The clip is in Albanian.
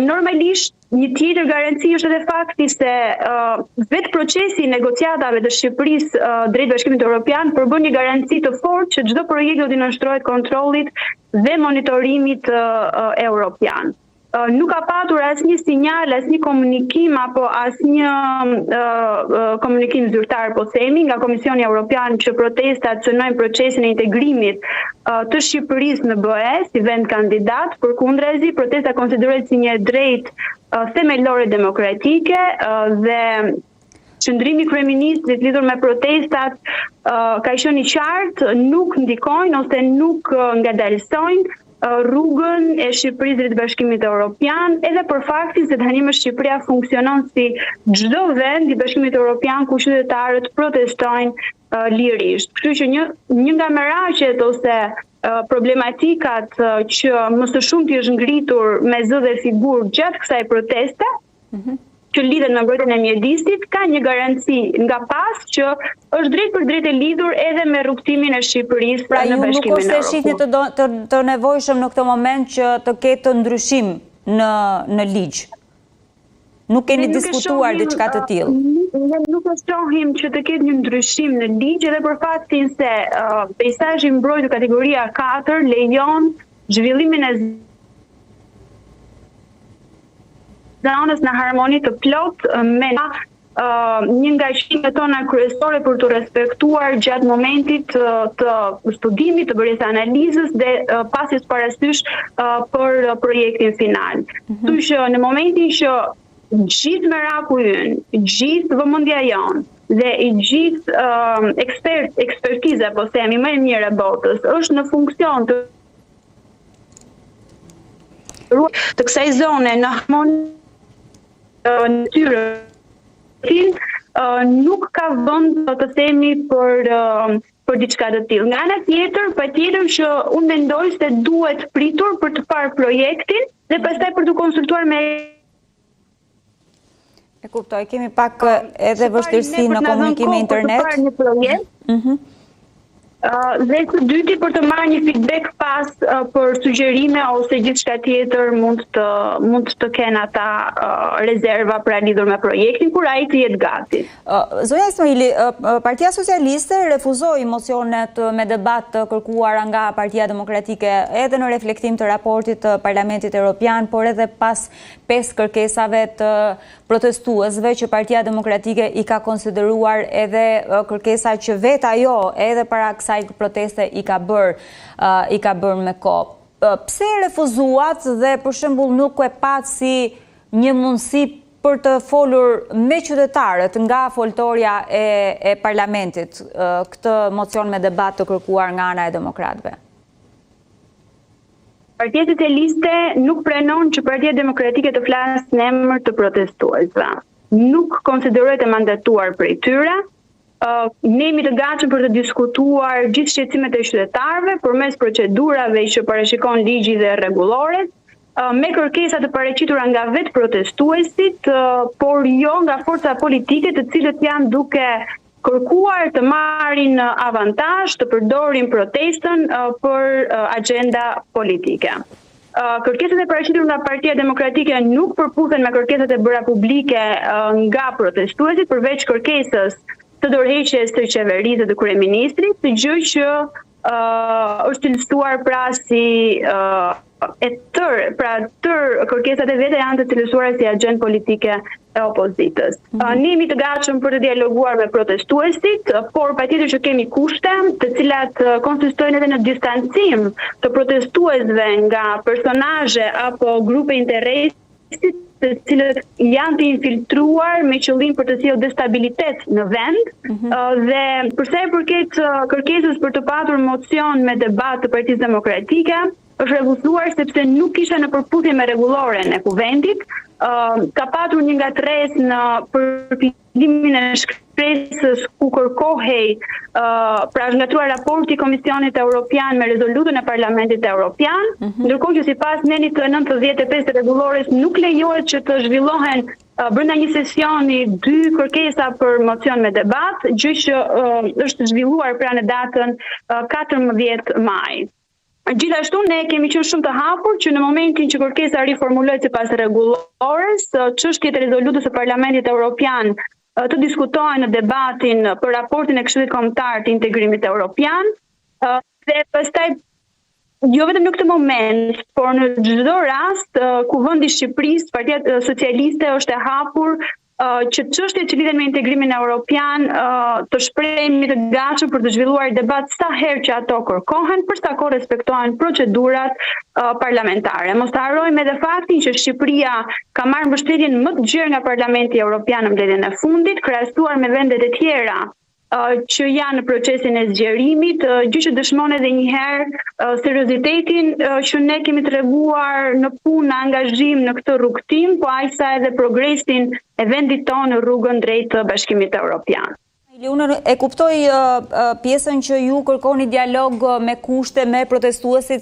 Normalisht, një tjetër garanci është edhe fakti se vetë procesi i negociatave të Shqipërisë drejt Bashkimit Evropian përbën një garanci të fortë që çdo projekt do t'i nënshtrohet kontrollit dhe monitorimit europian. Nuk ka patur asnjë sinjal, asnjë komunikim apo asnjë komunikim zyrtar, po themi, nga Komisioni Evropian që protestat cënojnë procesin e integrimit të Shqipërisë në BE si vend kandidat, përkundrazi protesta konsiderohet si një e drejtë themelore demokratike dhe qëndrimi i kryeministrit lidhur me protestat ka qenë i qartë, nuk ndikojnë ose nuk ngadalësojnë rrugën e Shqipërisë drejt Bashkimit Evropian, edhe për faktin se tani më Shqipëria funksionon si çdo vend i Bashkimit Evropian ku qytetarët protestojnë lirisht. Kështu që një një nga meraqet ose problematikat që më së shumti është ngritur me zë dhe figurë gjatë kësaj proteste, mm -hmm. që lidhet me mbrojtjen e mjedisit, ka një garanci nga pas që është drejtpërdrejt e lidhur edhe me rrugëtimin e Shqipërisë pra, në Bashkimin Evropian. Pra ju nuk është se shihni të, do, të, të nevojshëm në këtë moment që të ketë ndryshim në, në ligj. Nuk keni diskutuar diçka të tillë. Ne nuk e shohim që të ketë një ndryshim në ligj edhe për faktin se uh, peisazhi i mbrojtur kategoria 4 lejon zhvillimin e zonës në harmoni të plotë me një nga qëllimet tona kryesore për t'u respektuar gjatë momentit të studimit, të bërjes së analizës dhe pasjes parasysh për projektin final. Mm -hmm. Kështu që në momentin që gjithë meraku ynë, gjithë vëmendja jonë dhe i gjithë uh, ekspert ekspertiza po themi më e mirë e botës është në funksion të të kësaj zone në harmoni natyrën nuk ka vend të themi për për diçka të tillë. Nga ana tjetër, patjetër që unë mendoj se duhet pritur për të parë projektin dhe pastaj për t'u konsultuar me E kuptoj, kemi pak edhe vështirësi në komunikim me internet. Për të parë një projekt. Mhm. Dhe së dyti për të marrë një feedback pas për sugjerime ose gjithçka tjetër mund të mund të kenë ata rezerva pra lidhur me projektin kur ai të jetë gati. Zonja Ismaili, Partia Socialiste refuzoi mocionet me debat të kërkuara nga Partia Demokratike edhe në reflektim të raportit të Parlamentit Europian, por edhe pas 5 kërkesave të protestuesve që Partia Demokratike i ka konsideruar edhe kërkesa që vetë ajo edhe para kësaj proteste i ka bërë i ka bërë me kohë. Pse e refuzuat dhe për shembull nuk e patë si një mundësi për të folur me qytetarët nga foltorja e e parlamentit këtë mocion me debat të kërkuar nga ana e demokratëve? Partia Socialiste nuk pranon që Partia Demokratike të flasë në emër të protestuesve. Nuk konsiderohet e mandatuar prej tyre. Ne jemi të gatshëm për të diskutuar gjithë shqetësimet e qytetarëve përmes procedurave që parashikon ligji dhe rregulloret, me kërkesa të paraqitura nga vetë protestuesit, por jo nga forca politike të cilët janë duke kërkuar të marrin avantazh, të përdorin protestën për axhenda politike. Kërkesat e paraqitur nga Partia Demokratike nuk përputhen me kërkesat e bëra publike nga protestuesit, përveç kërkesës të dorëheqjes të qeverisë dhe të kryeministrit, gjë që është cilësuar pra si e tërë, pra tërë kërkesat e veta janë të cilësuara si axhendë politike e opozitës. Mm -hmm. Ne jemi të gatshëm për të dialoguar me protestuesit, por patjetër që kemi kushte, të cilat konsistojnë edhe në distancim të protestuesve nga personazhe apo grupe interesi të cilët janë të infiltruar me qëllim për të sjellë destabilitet në vend mm -hmm. dhe për sa i përket kërkesës për të patur mocion me debat të Partisë Demokratike, është refuzuar sepse nuk ishte në përputhje me rregulloren e Kuvendit, ka patur një ngatërresë në përpilimin e shkresës ku kërkohej, pra është ngatërruar raporti i Komisionit Evropian me rezolutën e Parlamentit Evropian, mm -hmm. ndërkohë që sipas nenit të 95 të rregullores nuk lejohet që të zhvillohen brenda një sesioni dy kërkesa për mocion me debat, gjë që është zhvilluar pra në datën 14 maj. Gjithashtu ne kemi qenë shumë të hapur që në momentin që kërkesa riformulohet sipas rregullores, çështjet e rezolutës së Parlamentit Evropian të diskutohen në debatin për raportin e Këshillit Kombëtar të Integrimit Evropian dhe pastaj jo vetëm në këtë moment, por në çdo rast Kuvendi i Shqipërisë, Partia Socialiste është e hapur që çështjet që lidhen me integrimin europian të shprehemi të gatshëm për të zhvilluar debat sa herë që ato kërkohen, për sa kohë respektohen procedurat parlamentare. Mos të harrojmë edhe faktin që Shqipëria ka marrë mbështetjen më të gjerë nga Parlamenti Europian në mbledhjen e fundit, krahasuar me vendet e tjera që janë në procesin e zgjerimit, gjë që dëshmon edhe një herë seriozitetin që ne kemi treguar në punë, në angazhim në këtë rrugëtim, po aq sa edhe progresin e vendit tonë në rrugën drejt Bashkimit Evropian. Unë e kuptoj pjesën që ju kërkoni dialog me kushte me protestuesit.